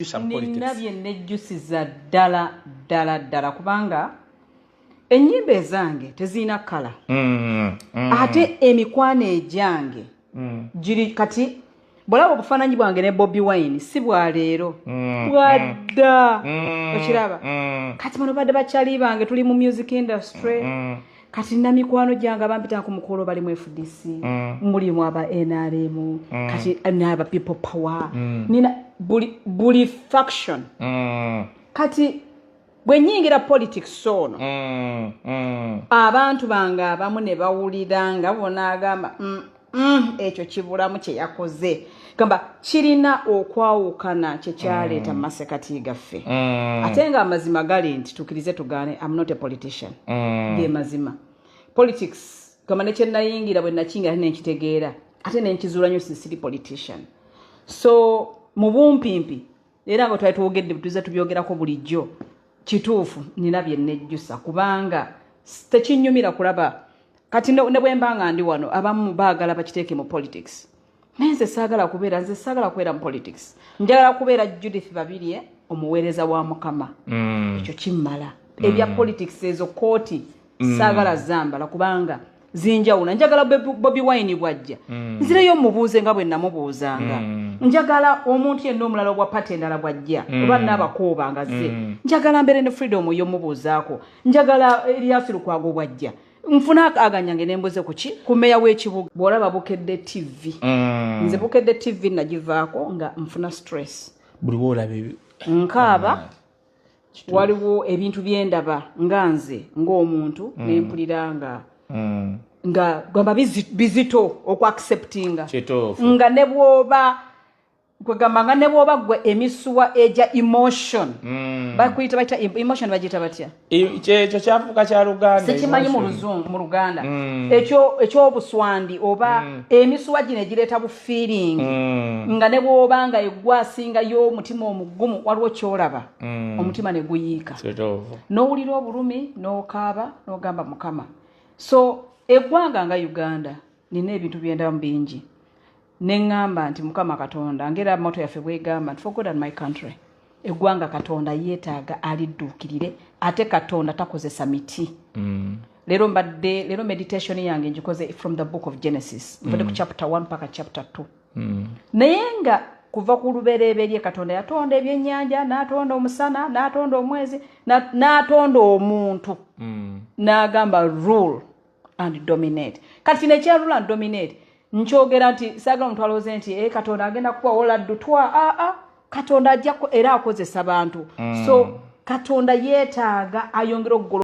Nina bye nejjusiza ddala ddala ddala, kubanga ennyimba ezange tezirina kkala. Ate emikwano egyange giri kati bwolaba obufaananyi bwange ne Bobi Wine si bwaleero, bwadda. Okiraba? Kati bano badde bakyali bange, tuli mu music industry. Kati nina mikwano gyange abampita ku mukolo, bali mu FDC, mulimu aba NRM, kati n'aba People Power. Nina buli faction. Kati bwe nyingira politics ono, abantu bange abamu ne bawulira nga bonaagamba, ekyo kibulamu kye yakoze." Gamba kirina okwawukana kyekyaleeta mu masekati gaffe. Ate nga amazima gali nti, tukirize tugaane, am not a politician. Ge mazima. Politics, gamba nekyenayingira, bwe nakiyingira ate nenkitegeera, ate nenkizuula nnyo sisiri politician. So mu bumpimpi, era nga twali twogedde, tuze tubyogerako bulijjo, kituufu nina bye nejjusa, kubanga tekinyumira kulaba kati ne bwe mba nga ndi wano, abamu baagala bakiteeke mu politics, naye nze saagala kubeera, nze saagala kubeera mu politics. Njagala kubeera Judith Babirye, omuweereza wa Mukama. Ekyo kimmala. Ebya politics, ezo kooti saagala zambala, kubanga zinjawula. Njagala Bobi Wine bwajja, nzireyo mubuuze nga bwe namubuuzanga. Njagala omuntu yenna omulala obwa party endala bwajja, oba naabakooba nga zze, njagala mbeere ne freedom y'omubuuzaako. Njagala Erias Lukwago bwajja, nfuna aganyange nembuze kuki ku meya w'ekibuga. Bw'olaba Bukedde TV, nze Bukedde TV nagivaako nga nfuna stress. Buli woolaba Nkaaba. Waliwo ebintu byendaba nga nze ng'omuntu nempulira nga nga gamba bizito okuacceptinga. Nga ne bwoba kwegamba nga ne bwoba gwe emisuwa egya emotion, bakuyita bayita emotion, bagiyita batya? Kyekyo kyafuuka kya Luganda. Sikimanyi mu Emotion. Luzungu, mu Luganda. Ekyo ekyobuswandi oba emisuwa gino egireeta bu feeling, nga ne bwoba nga eggwa asingayo omutima omugumu, waliwo kyolaba, omutima ne guyiika, n'owulira obulumi, n'okaaba, n'ogamba Mukama. So eggwanga nga Uganda, nina ebintu byendamu bingi, neŋŋamba nti Mukama Katonda, ngera motto yaffe bwegamba nti "For God and my country", eggwanga Katonda yeetaaga alidduukirire. Ate Katonda takozesa miti. Leero mbadde, leero meditation yange ngikoze from the Book of Genesis, nvudde ku chapter 1 paka chapter 2. Naye nga kuva ku lubereberye Katonda yatonda ebyennyanja, n'atonda omusana, n'atonda omwezi, n'atonda omuntu, n'agamba "Rule and dominate". Kati kino ekya rule and dominate nkyogera nti saagala omuntu alowooze nti Katonda agenda kubawola ddutwa. Aa, Katonda ajja era akozesa bantu. So Katonda yeetaaga ayongere okugolo